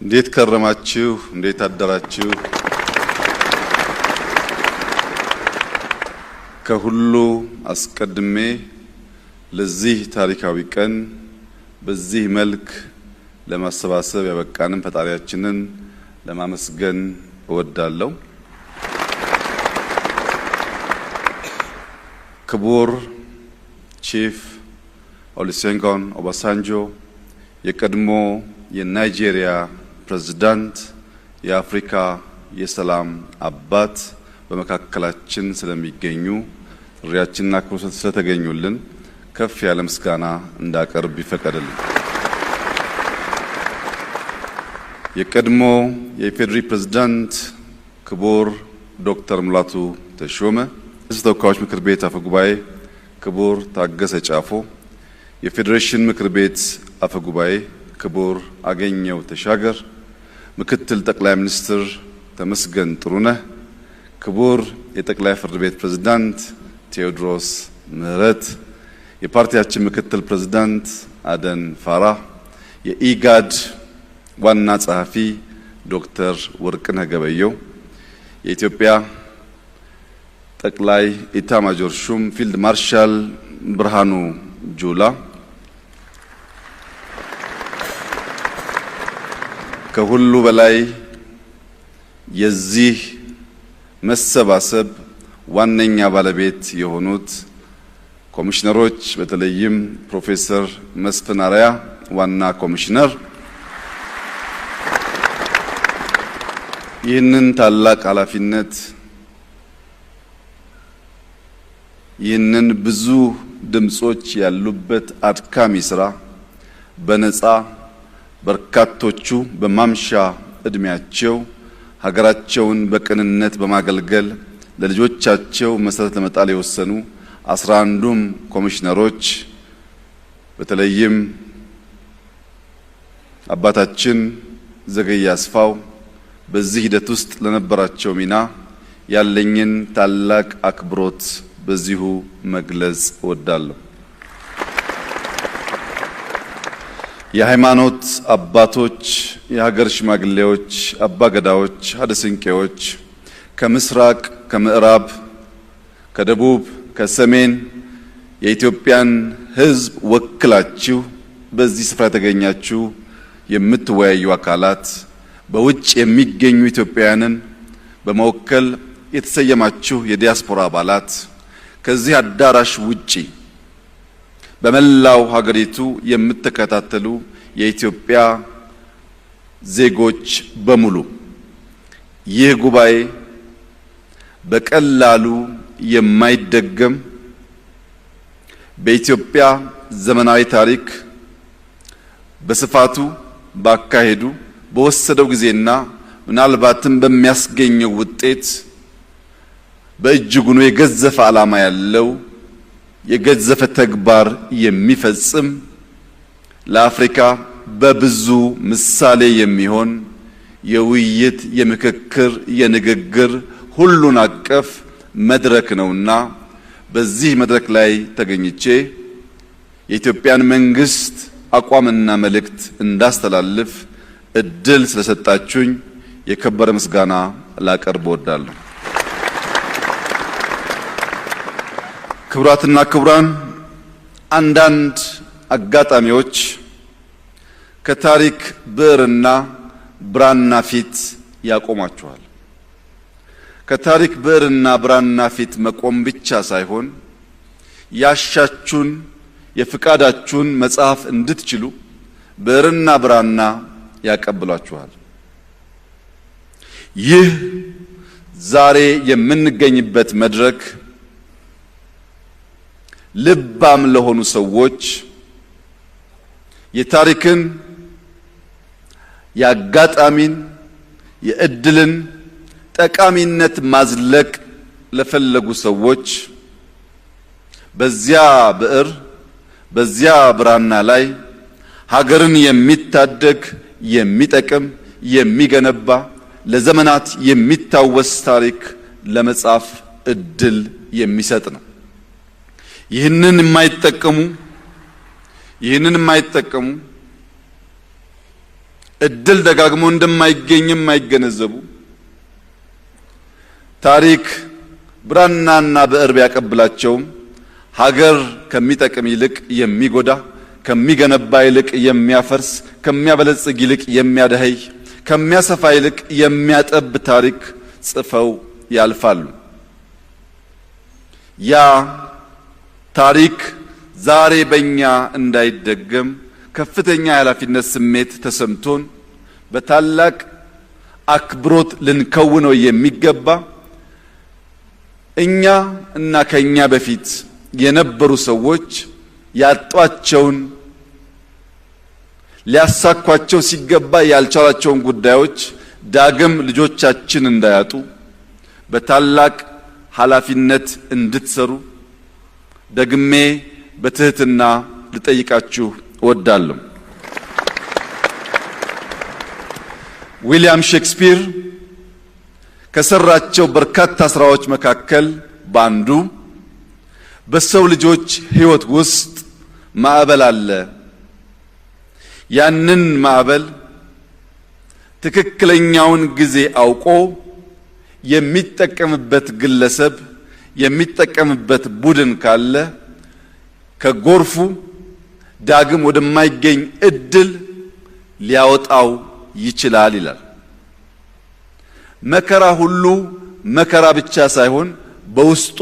እንዴት ከረማችሁ? እንዴት አደራችሁ? ከሁሉ አስቀድሜ ለዚህ ታሪካዊ ቀን በዚህ መልክ ለማሰባሰብ ያበቃንን ፈጣሪያችንን ለማመስገን እወዳለሁ። ክቡር Chief ኦሉሴጉን ኦባሳንጆ፣ የቀድሞ የናይጄሪያ ፕሬዝዳንት፣ የአፍሪካ የሰላም አባት፣ በመካከላችን ስለሚገኙ ጥሪያችንን አክብረው ስለተገኙልን ከፍ ያለ ምስጋና እንዳቀርብ ይፈቀድልን። የቀድሞ የኢፌዴሪ ፕሬዝዳንት ክቡር ዶክተር ሙላቱ ተሾመ፣ የሕዝብ ተወካዮች ምክር ቤት አፈ ጉባኤ ክቡር ታገሰ ጫፎ፣ የፌዴሬሽን ምክር ቤት አፈ ጉባኤ ክቡር አገኘው ተሻገር፣ ምክትል ጠቅላይ ሚኒስትር ተመስገን ጥሩነህ፣ ክቡር የጠቅላይ ፍርድ ቤት ፕሬዝዳንት ቴዎድሮስ ምህረት፣ የፓርቲያችን ምክትል ፕሬዝዳንት አደን ፋራህ፣ የኢጋድ ዋና ጸሐፊ ዶክተር ወርቅነህ ገበየሁ፣ የኢትዮጵያ ጠቅላይ ኢታማጆር ሹም ፊልድ ማርሻል ብርሃኑ ጁላ፣ ከሁሉ በላይ የዚህ መሰባሰብ ዋነኛ ባለቤት የሆኑት ኮሚሽነሮች፣ በተለይም ፕሮፌሰር መስፍን አርአያ ዋና ኮሚሽነር፣ ይህንን ታላቅ ኃላፊነት፣ ይህንን ብዙ ድምጾች ያሉበት አድካሚ ስራ በነፃ፣ በርካቶቹ በማምሻ እድሜያቸው ሀገራቸውን በቅንነት በማገልገል ለልጆቻቸው መሰረት ለመጣል የወሰኑ 11ዱም ኮሚሽነሮች፣ በተለይም አባታችን ዘገየ አስፋው በዚህ ሂደት ውስጥ ለነበራቸው ሚና ያለኝን ታላቅ አክብሮት በዚሁ መግለጽ እወዳለሁ። የሃይማኖት አባቶች፣ የሀገር ሽማግሌዎች፣ አባገዳዎች፣ ሀደ ሲንቄዎች፣ ከምስራቅ፣ ከምዕራብ፣ ከደቡብ፣ ከሰሜን የኢትዮጵያን ሕዝብ ወክላችሁ በዚህ ስፍራ የተገኛችሁ የምትወያዩ አካላት፣ በውጭ የሚገኙ ኢትዮጵያውያንን በመወከል የተሰየማችሁ የዲያስፖራ አባላት፣ ከዚህ አዳራሽ ውጪ በመላው ሀገሪቱ የምትከታተሉ የኢትዮጵያ ዜጎች በሙሉ፣ ይህ ጉባኤ በቀላሉ የማይደገም፣ በኢትዮጵያ ዘመናዊ ታሪክ በስፋቱ፣ ባካሄዱ፣ በወሰደው ጊዜና ምናልባትም በሚያስገኘው ውጤት በእጅጉኑ የገዘፈ ዓላማ ያለው፣ የገዘፈ ተግባር የሚፈጽም፣ ለአፍሪካ በብዙ ምሳሌ የሚሆን የውይይት፣ የምክክር፣ የንግግር ሁሉን አቀፍ መድረክ ነውና በዚህ መድረክ ላይ ተገኝቼ የኢትዮጵያን መንግስት አቋምና መልእክት እንዳስተላልፍ እድል ስለሰጣችሁኝ የከበረ ምስጋና ላቀርብ እወዳለሁ። ክቡራትና ክቡራን፣ አንዳንድ አጋጣሚዎች ከታሪክ ብዕርና ብራና ፊት ያቆማችኋል። ከታሪክ ብዕርና ብራና ፊት መቆም ብቻ ሳይሆን ያሻችሁን የፍቃዳችሁን መጽሐፍ እንድትችሉ ብዕርና ብራና ያቀብሏችኋል። ይህ ዛሬ የምንገኝበት መድረክ ልባም ለሆኑ ሰዎች፣ የታሪክን፣ የአጋጣሚን፣ የእድልን ጠቃሚነት ማዝለቅ ለፈለጉ ሰዎች በዚያ ብዕር በዚያ ብራና ላይ ሀገርን የሚታደግ፣ የሚጠቅም፣ የሚገነባ፣ ለዘመናት የሚታወስ ታሪክ ለመጻፍ እድል የሚሰጥ ነው። ይህንን የማይጠቀሙ እድል ደጋግሞ እንደማይገኝ የማይገነዘቡ፣ ታሪክ ብራናና ብዕር ቢያቀብላቸውም ሀገር ከሚጠቅም ይልቅ የሚጎዳ፣ ከሚገነባ ይልቅ የሚያፈርስ፣ ከሚያበለጽግ ይልቅ የሚያደኸይ፣ ከሚያሰፋ ይልቅ የሚያጠብ ታሪክ ጽፈው ያልፋሉ። ያ ታሪክ ዛሬ በእኛ እንዳይደገም ከፍተኛ የኃላፊነት ስሜት ተሰምቶን በታላቅ አክብሮት ልንከውነው የሚገባ፣ እኛ እና ከኛ በፊት የነበሩ ሰዎች ያጧቸውን፣ ሊያሳኳቸው ሲገባ ያልቻላቸውን ጉዳዮች ዳግም ልጆቻችን እንዳያጡ በታላቅ ኃላፊነት እንድትሰሩ ደግሜ በትህትና ልጠይቃችሁ እወዳለሁ። ዊሊያም ሼክስፒር ከሰራቸው በርካታ ስራዎች መካከል በአንዱ በሰው ልጆች ሕይወት ውስጥ ማዕበል አለ። ያንን ማዕበል ትክክለኛውን ጊዜ አውቆ የሚጠቀምበት ግለሰብ፣ የሚጠቀምበት ቡድን ካለ ከጎርፉ ዳግም ወደማይገኝ እድል ሊያወጣው ይችላል ይላል። መከራ ሁሉ መከራ ብቻ ሳይሆን በውስጡ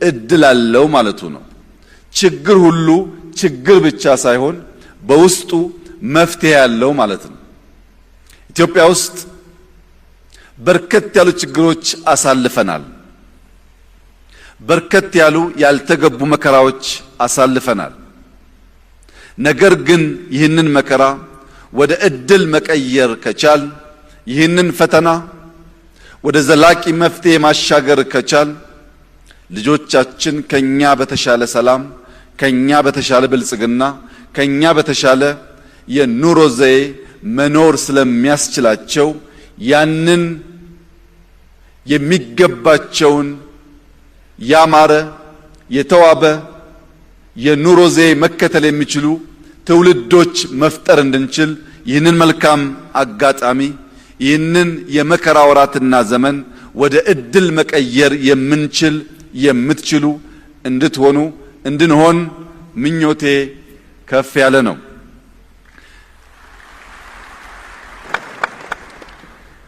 እድል አለው ማለቱ ነው። ችግር ሁሉ ችግር ብቻ ሳይሆን በውስጡ መፍትሄ ያለው ማለት ነው። ኢትዮጵያ ውስጥ በርከት ያሉ ችግሮች አሳልፈናል። በርከት ያሉ ያልተገቡ መከራዎች አሳልፈናል። ነገር ግን ይህንን መከራ ወደ እድል መቀየር ከቻል፣ ይህንን ፈተና ወደ ዘላቂ መፍትሄ ማሻገር ከቻል፣ ልጆቻችን ከኛ በተሻለ ሰላም፣ ከኛ በተሻለ ብልጽግና፣ ከኛ በተሻለ የኑሮ ዘዬ መኖር ስለሚያስችላቸው ያንን የሚገባቸውን ያማረ፣ የተዋበ የኑሮ ዘዬ መከተል የሚችሉ ትውልዶች መፍጠር እንድንችል ይህንን መልካም አጋጣሚ፣ ይህንን የመከራ ወራትና ዘመን ወደ እድል መቀየር የምንችል፣ የምትችሉ እንድትሆኑ፣ እንድንሆን ምኞቴ ከፍ ያለ ነው።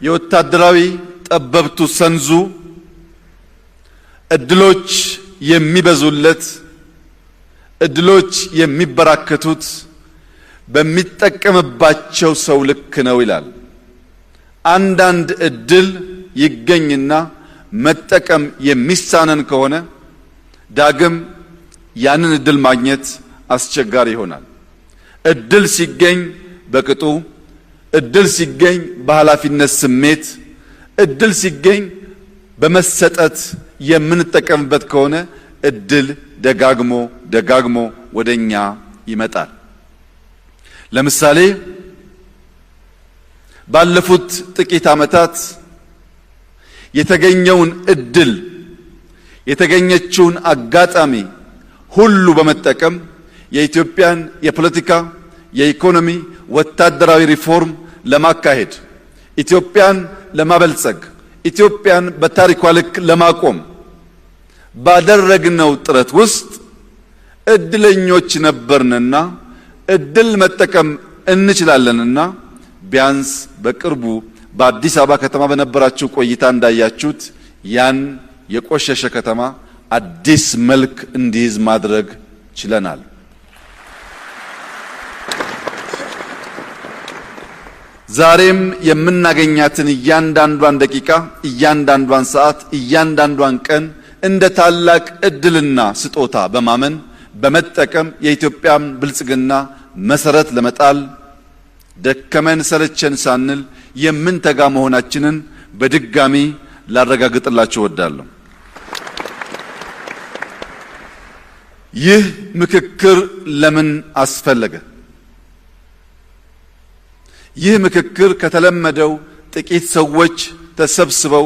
የወታደራዊ ጠበብቱ ሰንዙ እድሎች የሚበዙለት፣ እድሎች የሚበራከቱት በሚጠቀምባቸው ሰው ልክ ነው ይላል። አንዳንድ እድል ይገኝና መጠቀም የሚሳነን ከሆነ ዳግም ያንን እድል ማግኘት አስቸጋሪ ይሆናል። እድል ሲገኝ በቅጡ፣ እድል ሲገኝ በኃላፊነት ስሜት፣ እድል ሲገኝ በመሰጠት የምንጠቀምበት ከሆነ እድል ደጋግሞ ደጋግሞ ወደኛ ይመጣል። ለምሳሌ ባለፉት ጥቂት ዓመታት የተገኘውን እድል፣ የተገኘችውን አጋጣሚ ሁሉ በመጠቀም የኢትዮጵያን የፖለቲካ፣ የኢኮኖሚ፣ ወታደራዊ ሪፎርም ለማካሄድ፣ ኢትዮጵያን ለማበልጸግ፣ ኢትዮጵያን በታሪኳ ልክ ለማቆም ባደረግነው ጥረት ውስጥ እድለኞች ነበርንና እድል መጠቀም እንችላለንና ቢያንስ በቅርቡ በአዲስ አበባ ከተማ በነበራችሁ ቆይታ እንዳያችሁት ያን የቆሸሸ ከተማ አዲስ መልክ እንዲይዝ ማድረግ ችለናል። ዛሬም የምናገኛትን እያንዳንዷን ደቂቃ፣ እያንዳንዷን ሰዓት፣ እያንዳንዷን ቀን እንደ ታላቅ እድልና ስጦታ በማመን በመጠቀም የኢትዮጵያን ብልጽግና መሰረት ለመጣል ደከመን ሰለቸን ሳንል የምንተጋ መሆናችንን በድጋሚ ላረጋግጥላችሁ እወዳለሁ። ይህ ምክክር ለምን አስፈለገ? ይህ ምክክር ከተለመደው ጥቂት ሰዎች ተሰብስበው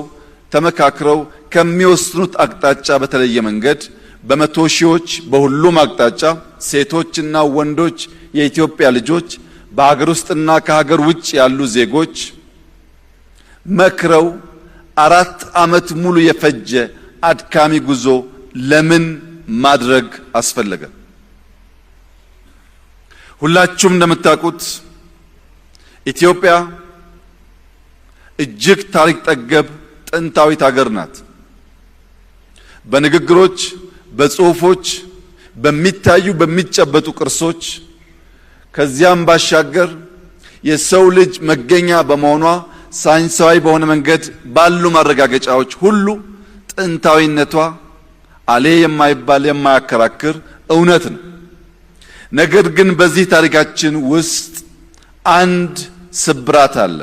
ተመካክረው ከሚወስኑት አቅጣጫ በተለየ መንገድ በመቶ ሺዎች በሁሉም አቅጣጫ ሴቶችና ወንዶች የኢትዮጵያ ልጆች በሀገር ውስጥና ከሀገር ውጭ ያሉ ዜጎች መክረው 4 ዓመት ሙሉ የፈጀ አድካሚ ጉዞ ለምን ማድረግ አስፈለገ? ሁላችሁም እንደምታውቁት ኢትዮጵያ እጅግ ታሪክ ጠገብ ጥንታዊት ሀገር ናት። በንግግሮች፣ በጽሁፎች፣ በሚታዩ በሚጨበጡ ቅርሶች ከዚያም ባሻገር የሰው ልጅ መገኛ በመሆኗ ሳይንሳዊ በሆነ መንገድ ባሉ ማረጋገጫዎች ሁሉ ጥንታዊነቷ አሌ የማይባል የማያከራክር እውነት ነው። ነገር ግን በዚህ ታሪካችን ውስጥ አንድ ስብራት አለ፣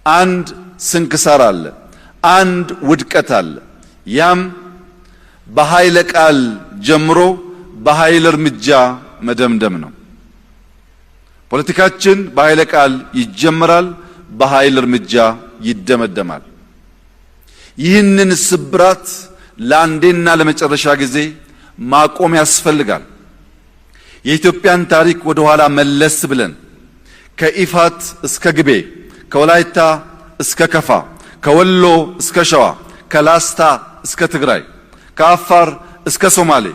አንድ ስንክሳር አለ፣ አንድ ውድቀት አለ። ያም በኃይለ ቃል ጀምሮ በኃይል እርምጃ መደምደም ነው። ፖለቲካችን በኃይለ ቃል ይጀምራል፣ በኃይል እርምጃ ይደመደማል። ይህንን ስብራት ለአንዴና ለመጨረሻ ጊዜ ማቆም ያስፈልጋል። የኢትዮጵያን ታሪክ ወደ ኋላ መለስ ብለን ከኢፋት እስከ ግቤ፣ ከወላይታ እስከ ከፋ፣ ከወሎ እስከ ሸዋ፣ ከላስታ እስከ ትግራይ፣ ከአፋር እስከ ሶማሌ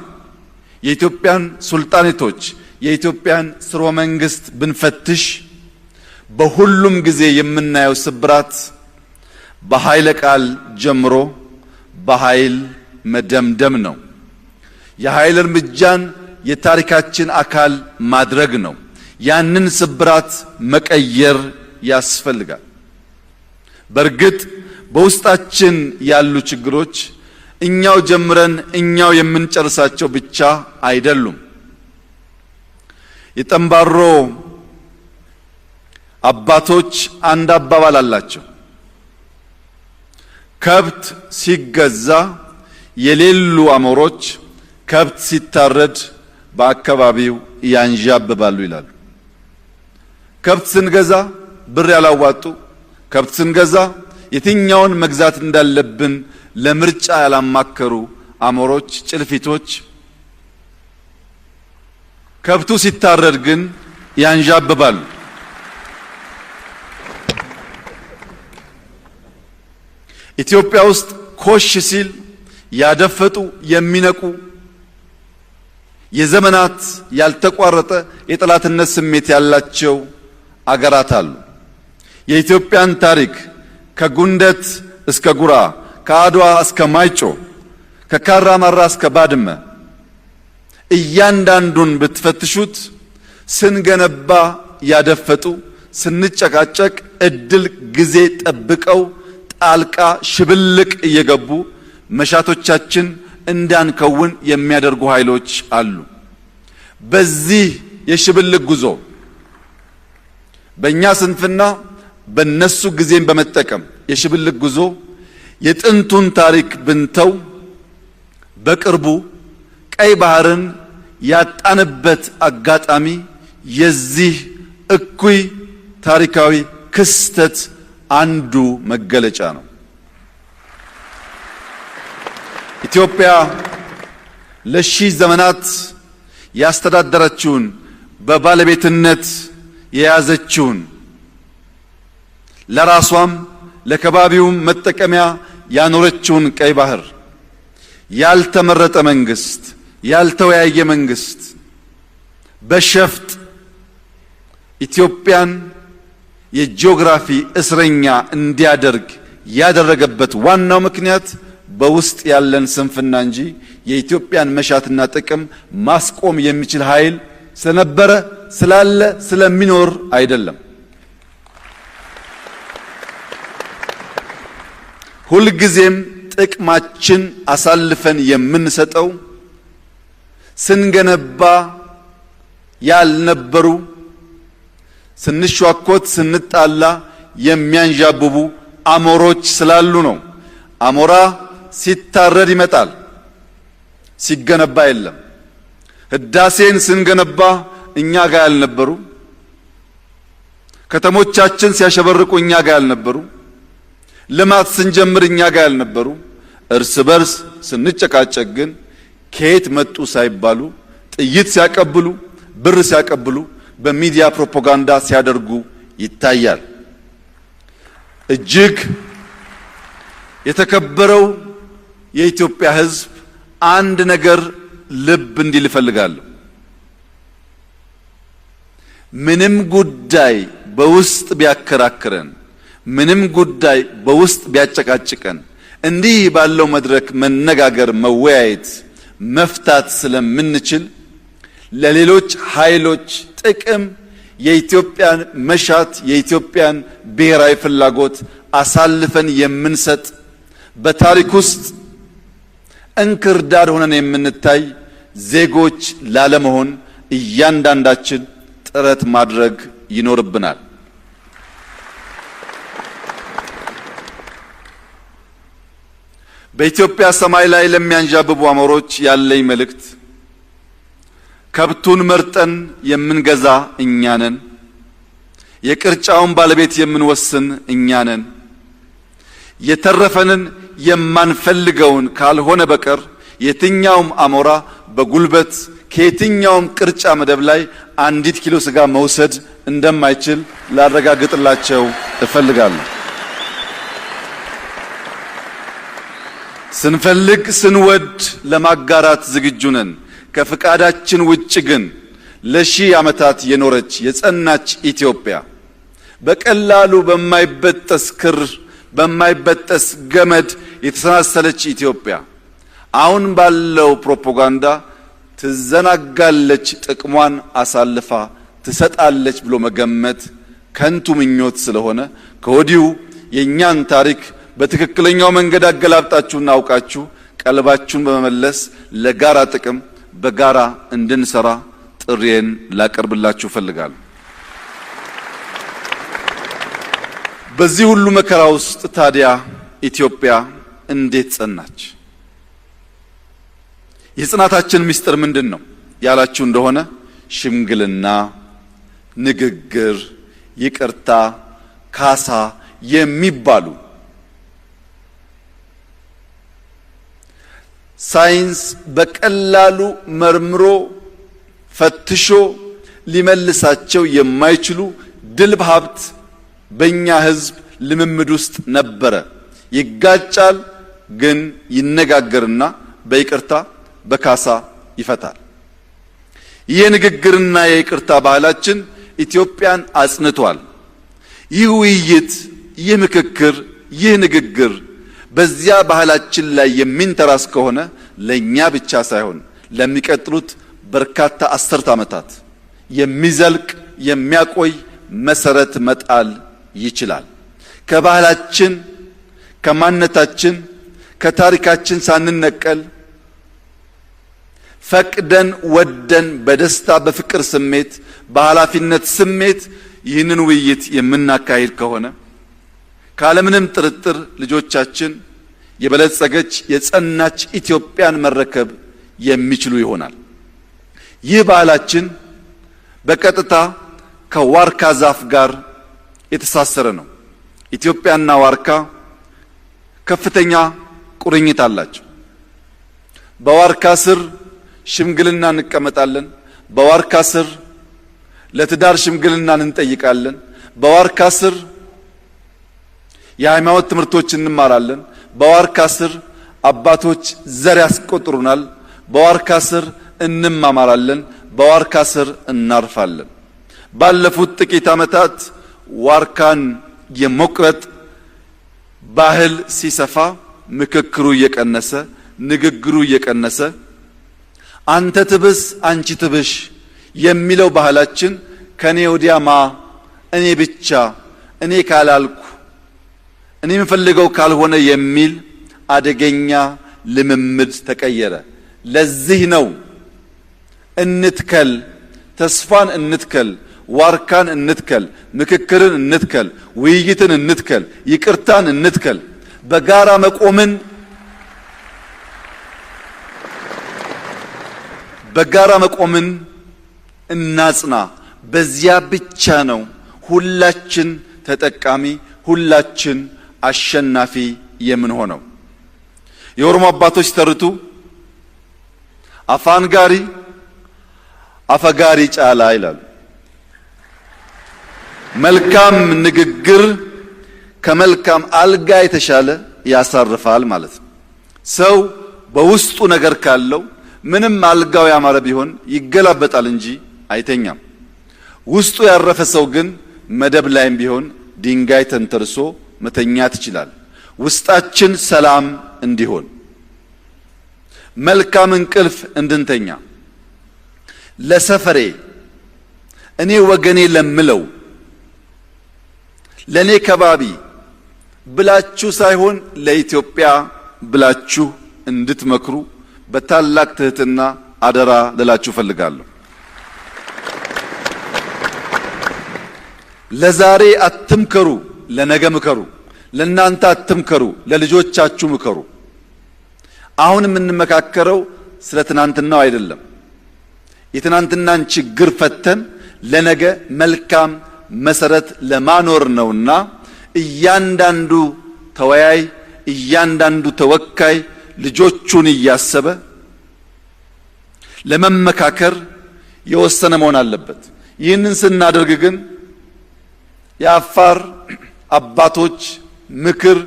የኢትዮጵያን ሱልጣኔቶች የኢትዮጵያን ስርወ መንግስት ብንፈትሽ በሁሉም ጊዜ የምናየው ስብራት በኃይለ ቃል ጀምሮ በኃይል መደምደም ነው። የኃይል እርምጃን የታሪካችን አካል ማድረግ ነው። ያንን ስብራት መቀየር ያስፈልጋል። በእርግጥ በውስጣችን ያሉ ችግሮች እኛው ጀምረን እኛው የምንጨርሳቸው ብቻ አይደሉም። የጠንባሮ አባቶች አንድ አባባል አላቸው። ከብት ሲገዛ የሌሉ አሞሮች ከብት ሲታረድ በአካባቢው ያንዣብባሉ ይላሉ። ከብት ስንገዛ ብር ያላዋጡ፣ ከብት ስንገዛ የትኛውን መግዛት እንዳለብን ለምርጫ ያላማከሩ አሞሮች፣ ጭልፊቶች ከብቱ ሲታረድ ግን ያንዣብባሉ። ኢትዮጵያ ውስጥ ኮሽ ሲል ያደፈጡ የሚነቁ የዘመናት ያልተቋረጠ የጠላትነት ስሜት ያላቸው አገራት አሉ። የኢትዮጵያን ታሪክ ከጉንደት እስከ ጉራ፣ ከአድዋ እስከ ማይጮ፣ ከካራማራ እስከ ባድመ እያንዳንዱን ብትፈትሹት ስንገነባ ያደፈጡ፣ ስንጨቃጨቅ እድል ጊዜ ጠብቀው ጣልቃ ሽብልቅ እየገቡ መሻቶቻችን እንዳንከውን የሚያደርጉ ኃይሎች አሉ። በዚህ የሽብልቅ ጉዞ በእኛ ስንፍና በነሱ ጊዜን በመጠቀም የሽብልቅ ጉዞ የጥንቱን ታሪክ ብንተው በቅርቡ ቀይ ባህርን ያጣንበት አጋጣሚ የዚህ እኩይ ታሪካዊ ክስተት አንዱ መገለጫ ነው። ኢትዮጵያ ለሺህ ዘመናት ያስተዳደረችውን በባለቤትነት የያዘችውን ለራሷም ለከባቢውም መጠቀሚያ ያኖረችውን ቀይ ባህር ያልተመረጠ መንግስት፣ ያልተወያየ መንግስት በሸፍጥ ኢትዮጵያን የጂኦግራፊ እስረኛ እንዲያደርግ ያደረገበት ዋናው ምክንያት በውስጥ ያለን ስንፍና እንጂ የኢትዮጵያን መሻትና ጥቅም ማስቆም የሚችል ኃይል ስለነበረ፣ ስላለ፣ ስለሚኖር አይደለም። ሁልጊዜም ጥቅማችን አሳልፈን የምንሰጠው ስንገነባ ያልነበሩ፣ ስንሿኮት ስንጣላ የሚያንዣብቡ አሞሮች ስላሉ ነው። አሞራ ሲታረድ ይመጣል፣ ሲገነባ የለም። ህዳሴን ስንገነባ እኛ ጋር ያልነበሩ፣ ከተሞቻችን ሲያሸበርቁ እኛ ጋር ያልነበሩ፣ ልማት ስንጀምር እኛ ጋር ያልነበሩ፣ እርስ በርስ ስንጨቃጨቅ ግን ከየት መጡ ሳይባሉ ጥይት ሲያቀብሉ፣ ብር ሲያቀብሉ፣ በሚዲያ ፕሮፓጋንዳ ሲያደርጉ ይታያል። እጅግ የተከበረው የኢትዮጵያ ሕዝብ አንድ ነገር ልብ እንዲል እፈልጋለሁ። ምንም ጉዳይ በውስጥ ቢያከራክረን፣ ምንም ጉዳይ በውስጥ ቢያጨቃጭቀን እንዲህ ባለው መድረክ መነጋገር፣ መወያየት፣ መፍታት ስለምንችል ለሌሎች ኃይሎች ጥቅም የኢትዮጵያን መሻት የኢትዮጵያን ብሔራዊ ፍላጎት አሳልፈን የምንሰጥ በታሪክ ውስጥ እንክርዳድ ሆነን የምንታይ ዜጎች ላለመሆን እያንዳንዳችን ጥረት ማድረግ ይኖርብናል። በኢትዮጵያ ሰማይ ላይ ለሚያንዣብቡ አሞሮች ያለኝ መልእክት ከብቱን መርጠን የምንገዛ እኛ ነን። የቅርጫውን ባለቤት የምንወስን እኛ ነን። የተረፈንን የማንፈልገውን ካልሆነ በቀር የትኛውም አሞራ በጉልበት ከየትኛውም ቅርጫ መደብ ላይ አንዲት ኪሎ ስጋ መውሰድ እንደማይችል ላረጋግጥላቸው እፈልጋለሁ። ስንፈልግ ስንወድ ለማጋራት ዝግጁ ነን። ከፍቃዳችን ውጭ ግን ለሺህ ዓመታት የኖረች የጸናች ኢትዮጵያ በቀላሉ በማይበጠስ ክር በማይበጠስ ገመድ የተሰናሰለች ኢትዮጵያ አሁን ባለው ፕሮፓጋንዳ ትዘናጋለች፣ ጥቅሟን አሳልፋ ትሰጣለች ብሎ መገመት ከንቱ ምኞት ስለሆነ ከወዲሁ የእኛን ታሪክ በትክክለኛው መንገድ አገላብጣችሁና አውቃችሁ ቀልባችሁን በመመለስ ለጋራ ጥቅም በጋራ እንድንሰራ ጥሪዬን ላቀርብላችሁ እፈልጋለሁ። በዚህ ሁሉ መከራ ውስጥ ታዲያ ኢትዮጵያ እንዴት ጸናች? የጽናታችን ምስጢር ምንድን ነው ያላችሁ እንደሆነ ሽምግልና፣ ንግግር፣ ይቅርታ፣ ካሳ የሚባሉ ሳይንስ በቀላሉ መርምሮ ፈትሾ ሊመልሳቸው የማይችሉ ድልብ ሀብት በእኛ ሕዝብ ልምምድ ውስጥ ነበረ። ይጋጫል፣ ግን ይነጋገርና በይቅርታ በካሳ ይፈታል። ይህ ንግግርና የይቅርታ ባህላችን ኢትዮጵያን አጽንቷል። ይህ ውይይት፣ ይህ ምክክር፣ ይህ ንግግር በዚያ ባህላችን ላይ የሚንተራስ ከሆነ ለእኛ ብቻ ሳይሆን ለሚቀጥሉት በርካታ አስርት ዓመታት የሚዘልቅ የሚያቆይ መሰረት መጣል ይችላል። ከባህላችን፣ ከማንነታችን፣ ከታሪካችን ሳንነቀል ፈቅደን ወደን በደስታ በፍቅር ስሜት በኃላፊነት ስሜት ይህንን ውይይት የምናካሂድ ከሆነ ካለምንም ጥርጥር ልጆቻችን የበለጸገች የጸናች ኢትዮጵያን መረከብ የሚችሉ ይሆናል። ይህ ባህላችን በቀጥታ ከዋርካ ዛፍ ጋር የተሳሰረ ነው። ኢትዮጵያና ዋርካ ከፍተኛ ቁርኝት አላቸው። በዋርካ ስር ሽምግልና እንቀመጣለን። በዋርካ ስር ለትዳር ሽምግልናን እንጠይቃለን። በዋርካ ስር የሃይማኖት ትምህርቶች እንማራለን። በዋርካ ስር አባቶች ዘር ያስቆጥሩናል። በዋርካ ስር እንማማራለን። በዋርካ ስር እናርፋለን። ባለፉት ጥቂት ዓመታት ዋርካን የመቁረጥ ባህል ሲሰፋ ምክክሩ እየቀነሰ ንግግሩ እየቀነሰ አንተ ትብስ አንቺ ትብሽ የሚለው ባህላችን ከኔ ወዲያማ እኔ ብቻ እኔ ካላልኩ እኔ የምፈልገው ካልሆነ የሚል አደገኛ ልምምድ ተቀየረ። ለዚህ ነው እንትከል፣ ተስፋን እንትከል፣ ዋርካን እንትከል፣ ምክክርን እንትከል፣ ውይይትን እንትከል፣ ይቅርታን እንትከል፣ በጋራ መቆምን በጋራ መቆምን እናጽና። በዚያ ብቻ ነው ሁላችን ተጠቃሚ፣ ሁላችን አሸናፊ የምንሆነው። የኦሮሞ አባቶች ተርቱ afaan gaarii afa gaarii caala ይላሉ። መልካም ንግግር ከመልካም አልጋ የተሻለ ያሳርፋል ማለት ነው። ሰው በውስጡ ነገር ካለው ምንም አልጋው ያማረ ቢሆን ይገላበጣል እንጂ አይተኛም። ውስጡ ያረፈ ሰው ግን መደብ ላይም ቢሆን ድንጋይ ተንተርሶ መተኛት ይችላል። ውስጣችን ሰላም እንዲሆን መልካም እንቅልፍ እንድንተኛ ለሰፈሬ እኔ ወገኔ ለምለው ለኔ ከባቢ ብላችሁ ሳይሆን ለኢትዮጵያ ብላችሁ እንድትመክሩ በታላቅ ትህትና አደራ ልላችሁ እፈልጋለሁ። ለዛሬ አትምከሩ፣ ለነገ ምከሩ። ለእናንተ አትምከሩ፣ ለልጆቻችሁ ምከሩ። አሁን የምንመካከረው ስለ ትናንትናው አይደለም። የትናንትናን ችግር ፈተን ለነገ መልካም መሰረት ለማኖር ነውና እያንዳንዱ ተወያይ፣ እያንዳንዱ ተወካይ ልጆቹን እያሰበ ለመመካከር የወሰነ መሆን አለበት። ይህንን ስናደርግ ግን የአፋር አባቶች ምክር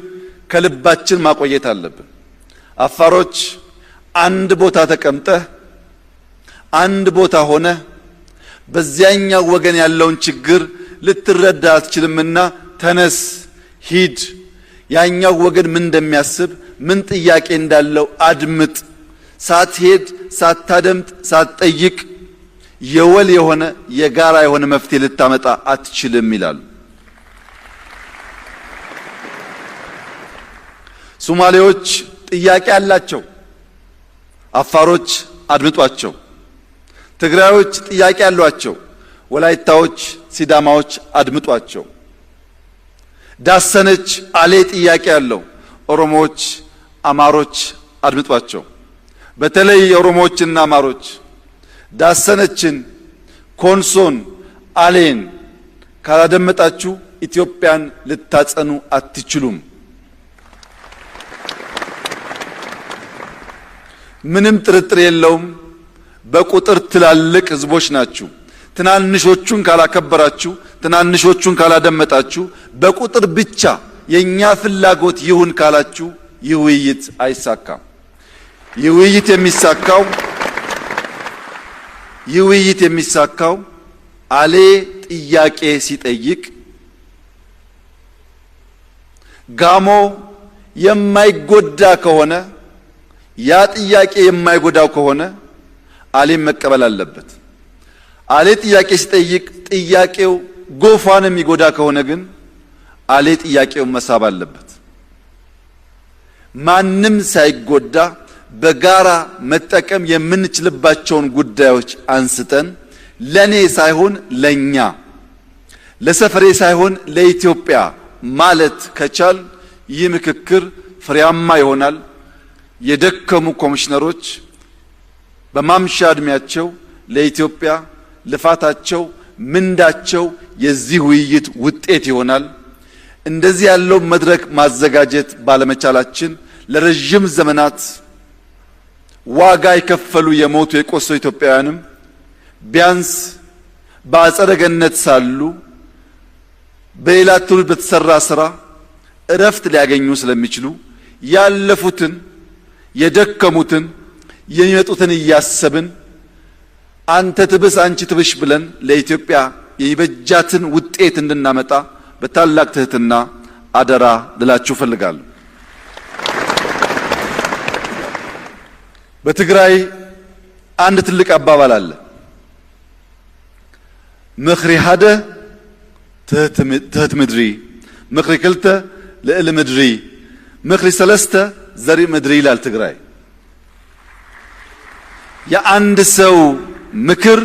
ከልባችን ማቆየት አለብን። አፋሮች አንድ ቦታ ተቀምጠህ አንድ ቦታ ሆነ በዚያኛው ወገን ያለውን ችግር ልትረዳ አትችልምና ተነስ፣ ሂድ፣ ያኛው ወገን ምን እንደሚያስብ ምን ጥያቄ እንዳለው አድምጥ። ሳትሄድ፣ ሳታደምጥ፣ ሳትጠይቅ የወል የሆነ የጋራ የሆነ መፍትሄ ልታመጣ አትችልም ይላሉ። ሶማሌዎች ጥያቄ አላቸው። አፋሮች አድምጧቸው። ትግራዮች ጥያቄ አሏቸው። ወላይታዎች፣ ሲዳማዎች አድምጧቸው። ዳሰነች አሌ ጥያቄ አለው። ኦሮሞዎች፣ አማሮች አድምጧቸው። በተለይ ኦሮሞዎችና አማሮች ዳሰነችን፣ ኮንሶን፣ አሌን ካላደመጣችሁ ኢትዮጵያን ልታጸኑ አትችሉም። ምንም ጥርጥር የለውም። በቁጥር ትላልቅ ህዝቦች ናችሁ። ትናንሾቹን ካላከበራችሁ፣ ትናንሾቹን ካላደመጣችሁ፣ በቁጥር ብቻ የኛ ፍላጎት ይሁን ካላችሁ ይህ ውይይት አይሳካም። ይህ ውይይት የሚሳካው ይህ ውይይት የሚሳካው አሌ ጥያቄ ሲጠይቅ ጋሞ የማይጎዳ ከሆነ ያ ጥያቄ የማይጎዳው ከሆነ አሌም መቀበል አለበት። አሌ ጥያቄ ሲጠይቅ ጥያቄው ጎፋን የሚጎዳ ከሆነ ግን አሌ ጥያቄውን መሳብ አለበት። ማንም ሳይጎዳ በጋራ መጠቀም የምንችልባቸውን ጉዳዮች አንስተን ለኔ ሳይሆን ለኛ፣ ለሰፈሬ ሳይሆን ለኢትዮጵያ ማለት ከቻል ይህ ምክክር ፍሬያማ ይሆናል። የደከሙ ኮሚሽነሮች በማምሻ ዕድሜያቸው ለኢትዮጵያ ልፋታቸው ምንዳቸው የዚህ ውይይት ውጤት ይሆናል። እንደዚህ ያለው መድረክ ማዘጋጀት ባለመቻላችን ለረዥም ዘመናት ዋጋ የከፈሉ የሞቱ የቆሰሉ ኢትዮጵያውያንም ቢያንስ በአጸደ ገነት ሳሉ በሌላ ትውልድ በተሰራ ስራ እረፍት ሊያገኙ ስለሚችሉ ያለፉትን የደከሙትን የሚመጡትን እያሰብን አንተ ትብስ አንቺ ትብሽ ብለን ለኢትዮጵያ የሚበጃትን ውጤት እንድናመጣ በታላቅ ትህትና አደራ ልላችሁ እፈልጋለሁ። በትግራይ አንድ ትልቅ አባባል አለ። ምኽሪ ሓደ ትሕት ምድሪ፣ ምኽሪ ክልተ ልዕሊ ምድሪ፣ ምኽሪ ሰለስተ ዘርኢ ምድሪ ይላል ትግራይ። የአንድ ሰው ምክር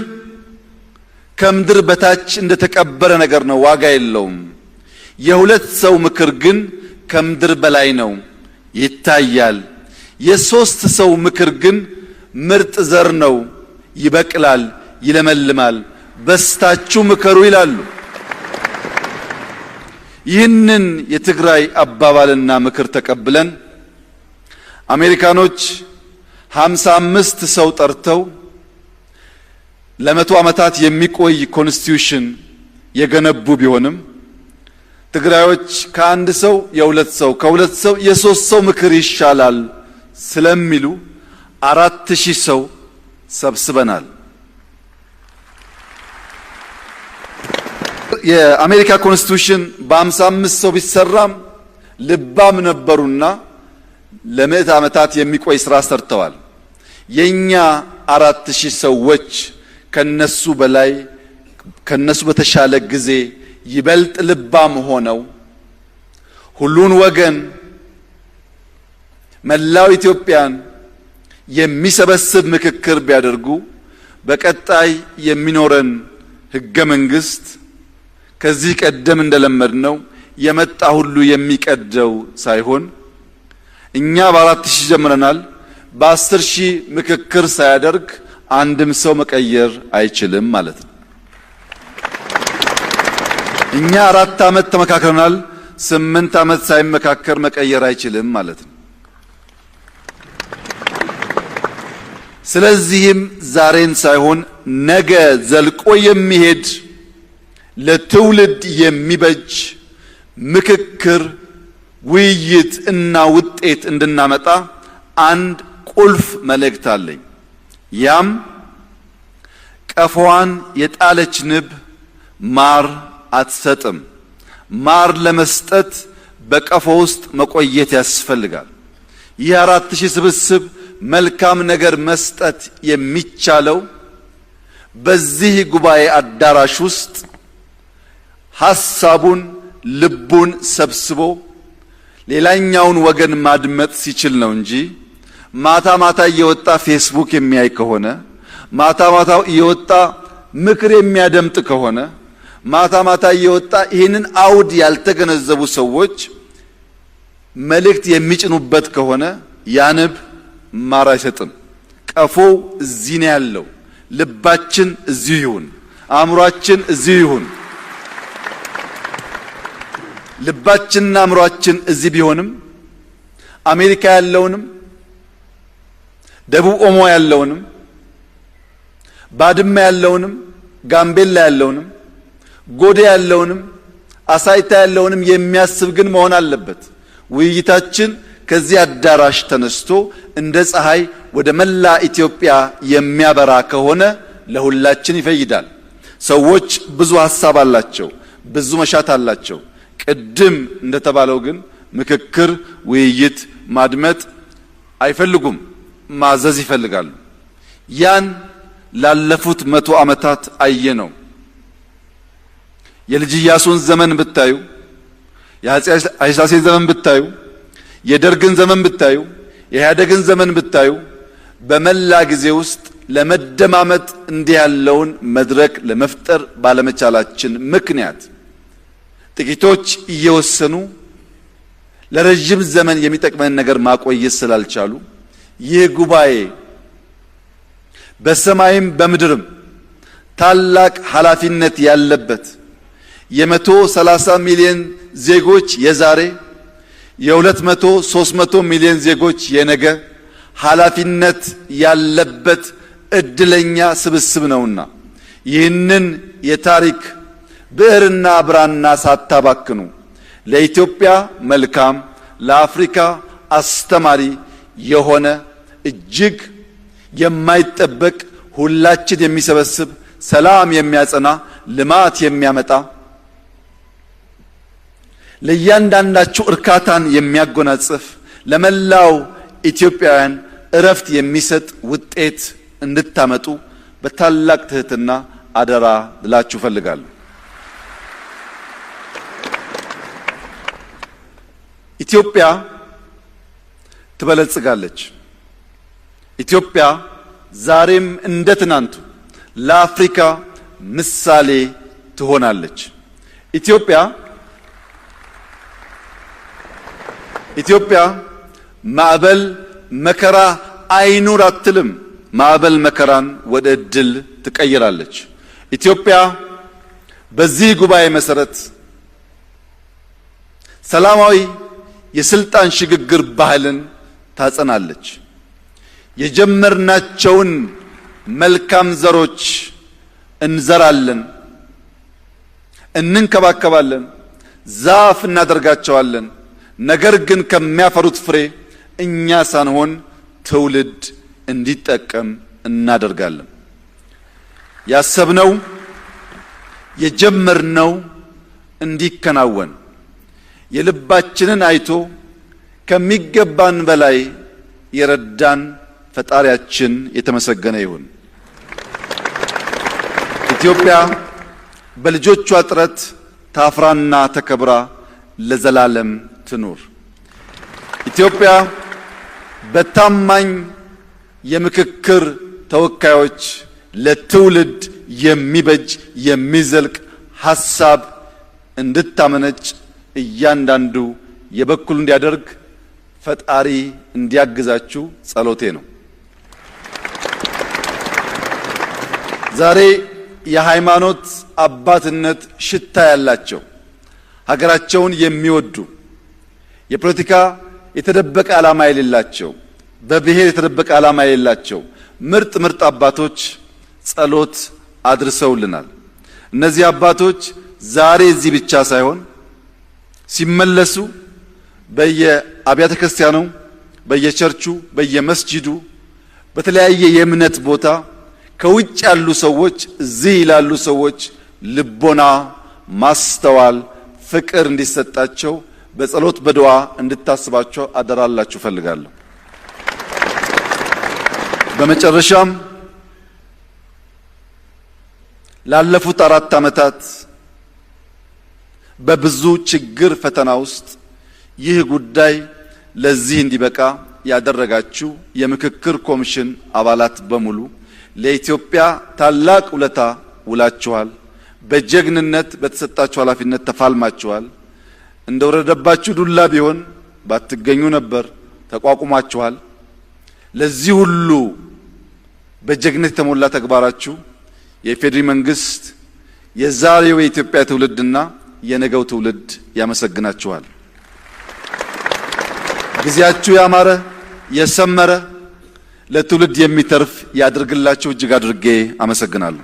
ከምድር በታች እንደተቀበረ ነገር ነው፣ ዋጋ የለውም። የሁለት ሰው ምክር ግን ከምድር በላይ ነው፣ ይታያል። የሶስት ሰው ምክር ግን ምርጥ ዘር ነው፣ ይበቅላል፣ ይለመልማል። በስታችሁ ምከሩ ይላሉ። ይህንን የትግራይ አባባልና ምክር ተቀብለን አሜሪካኖች 55 ሰው ጠርተው ለ100 ዓመታት የሚቆይ constitution የገነቡ ቢሆንም ትግራዮች ከአንድ ሰው የሁለት ሰው፣ ከሁለት ሰው የሶስት ሰው ምክር ይሻላል ስለሚሉ 4,000 ሰው ሰብስበናል። የአሜሪካ constitution በ55 ሰው ቢሰራም ልባም ነበሩና ለምዕት ዓመታት የሚቆይ ስራ ሰርተዋል። የኛ 4,000 ሰዎች ከነሱ በላይ፣ ከነሱ በተሻለ ጊዜ ይበልጥ ልባም ሆነው ሁሉን ወገን፣ መላው ኢትዮጵያን የሚሰበስብ ምክክር ቢያደርጉ በቀጣይ የሚኖረን ህገ መንግስት ከዚህ ቀደም እንደለመድነው የመጣ ሁሉ የሚቀደው ሳይሆን፣ እኛ በ4,000 ጀምረናል። በ10,000 ምክክር ሳያደርግ አንድም ሰው መቀየር አይችልም ማለት ነው። እኛ 4 ዓመት ተመካክረናል። 8 ዓመት ሳይመካከር መቀየር አይችልም ማለት ነው። ስለዚህም ዛሬን ሳይሆን ነገ ዘልቆ የሚሄድ፣ ለትውልድ የሚበጅ ምክክር፣ ውይይት እና ውጤት እንድናመጣ አንድ ቁልፍ መልእክት አለኝ። ያም ቀፎዋን የጣለች ንብ ማር አትሰጥም። ማር ለመስጠት በቀፎ ውስጥ መቆየት ያስፈልጋል። ይህ 4,000 ስብስብ መልካም ነገር መስጠት የሚቻለው በዚህ ጉባኤ አዳራሽ ውስጥ ሐሳቡን ልቡን ሰብስቦ ሌላኛውን ወገን ማድመጥ ሲችል ነው እንጂ ማታ ማታ እየወጣ ፌስቡክ የሚያይ ከሆነ፣ ማታ ማታ እየወጣ ምክር የሚያደምጥ ከሆነ፣ ማታ ማታ እየወጣ ይህንን አውድ ያልተገነዘቡ ሰዎች መልእክት የሚጭኑበት ከሆነ ያ ንብ ማር አይሰጥም። ቀፎው እዚህ ነው ያለው። ልባችን እዚሁ ይሁን፣ አእምሯችን እዚሁ ይሁን። ልባችንና አእምሯችን እዚህ ቢሆንም አሜሪካ ያለውንም፣ ደቡብ ኦሞ ያለውንም፣ ባድመ ያለውንም፣ ጋምቤላ ያለውንም፣ ጎዴ ያለውንም፣ አሳይታ ያለውንም የሚያስብ ግን መሆን አለበት። ውይይታችን ከዚህ አዳራሽ ተነስቶ እንደ ፀሐይ ወደ መላ ኢትዮጵያ የሚያበራ ከሆነ ለሁላችን ይፈይዳል። ሰዎች ብዙ ሀሳብ አላቸው፣ ብዙ መሻት አላቸው። ቅድም እንደተባለው ግን ምክክር፣ ውይይት፣ ማድመጥ አይፈልጉም፣ ማዘዝ ይፈልጋሉ። ያን ላለፉት 100 ዓመታት አየነው። የልጅ ኢያሱን ዘመን ብታዩ፣ የአፄ ኃይለሥላሴን ዘመን ብታዩ፣ የደርግን ዘመን ብታዩ፣ የኢህአዴግን ዘመን ብታዩ፣ በመላ ጊዜ ውስጥ ለመደማመጥ እንዲህ ያለውን መድረክ ለመፍጠር ባለመቻላችን ምክንያት ጥቂቶች እየወሰኑ ለረጅም ዘመን የሚጠቅመን ነገር ማቆየት ስላልቻሉ፣ ይህ ጉባኤ በሰማይም በምድርም ታላቅ ኃላፊነት ያለበት፣ የ130 ሚሊዮን ዜጎች የዛሬ፣ የ200 300 ሚሊዮን ዜጎች የነገ ኃላፊነት ያለበት እድለኛ ስብስብ ነውና ይህንን የታሪክ ብዕርና ብራና ሳታባክኑ ለኢትዮጵያ መልካም፣ ለአፍሪካ አስተማሪ የሆነ፣ እጅግ የማይጠበቅ፣ ሁላችን የሚሰበስብ፣ ሰላም የሚያጸና፣ ልማት የሚያመጣ፣ ለእያንዳንዳችሁ እርካታን የሚያጎናጽፍ፣ ለመላው ኢትዮጵያውያን እረፍት የሚሰጥ ውጤት እንድታመጡ በታላቅ ትህትና አደራ ልላችሁ እፈልጋለሁ። ኢትዮጵያ ትበለጽጋለች። ኢትዮጵያ ዛሬም እንደ ትናንቱ ለአፍሪካ ምሳሌ ትሆናለች። ኢትዮጵያ ማዕበል መከራ አይኑር አትልም። ማዕበል መከራን ወደ እድል ትቀይራለች። ኢትዮጵያ በዚህ ጉባኤ መሰረት ሰላማዊ የስልጣን ሽግግር ባህልን ታጸናለች። የጀመርናቸውን መልካም ዘሮች እንዘራለን፣ እንንከባከባለን፣ ዛፍ እናደርጋቸዋለን። ነገር ግን ከሚያፈሩት ፍሬ እኛ ሳንሆን ትውልድ እንዲጠቀም እናደርጋለን። ያሰብነው የጀመርነው እንዲከናወን የልባችንን አይቶ ከሚገባን በላይ የረዳን ፈጣሪያችን የተመሰገነ ይሁን። ኢትዮጵያ በልጆቿ ጥረት ታፍራና ተከብራ ለዘላለም ትኑር። ኢትዮጵያ በታማኝ የምክክር ተወካዮች ለትውልድ የሚበጅ የሚዘልቅ ሀሳብ እንድታመነጭ እያንዳንዱ የበኩሉ እንዲያደርግ ፈጣሪ እንዲያግዛችሁ ጸሎቴ ነው። ዛሬ የሃይማኖት አባትነት ሽታ ያላቸው ሀገራቸውን የሚወዱ የፖለቲካ የተደበቀ ዓላማ የሌላቸው በብሔር የተደበቀ ዓላማ የሌላቸው ምርጥ ምርጥ አባቶች ጸሎት አድርሰውልናል። እነዚህ አባቶች ዛሬ እዚህ ብቻ ሳይሆን ሲመለሱ በየአብያተ ክርስቲያኑ፣ በየቸርቹ፣ በየመስጂዱ፣ በተለያየ የእምነት ቦታ ከውጭ ያሉ ሰዎች እዚህ ላሉ ሰዎች ልቦና፣ ማስተዋል፣ ፍቅር እንዲሰጣቸው በጸሎት በዱዓ እንድታስባቸው አደራላችሁ እፈልጋለሁ። በመጨረሻም ላለፉት 4 ዓመታት በብዙ ችግር ፈተና ውስጥ ይህ ጉዳይ ለዚህ እንዲበቃ ያደረጋችሁ የምክክር ኮሚሽን አባላት በሙሉ ለኢትዮጵያ ታላቅ ውለታ ውላችኋል። በጀግንነት በተሰጣችሁ ኃላፊነት ተፋልማችኋል። እንደወረደባችሁ ዱላ ቢሆን ባትገኙ ነበር። ተቋቁማችኋል። ለዚህ ሁሉ በጀግንነት የተሞላ ተግባራችሁ የኢፌዴሪ መንግስት የዛሬው የኢትዮጵያ ትውልድና የነገው ትውልድ ያመሰግናችኋል። ጊዜያችሁ ያማረ የሰመረ ለትውልድ የሚተርፍ ያድርግላችሁ። እጅግ አድርጌ አመሰግናለሁ።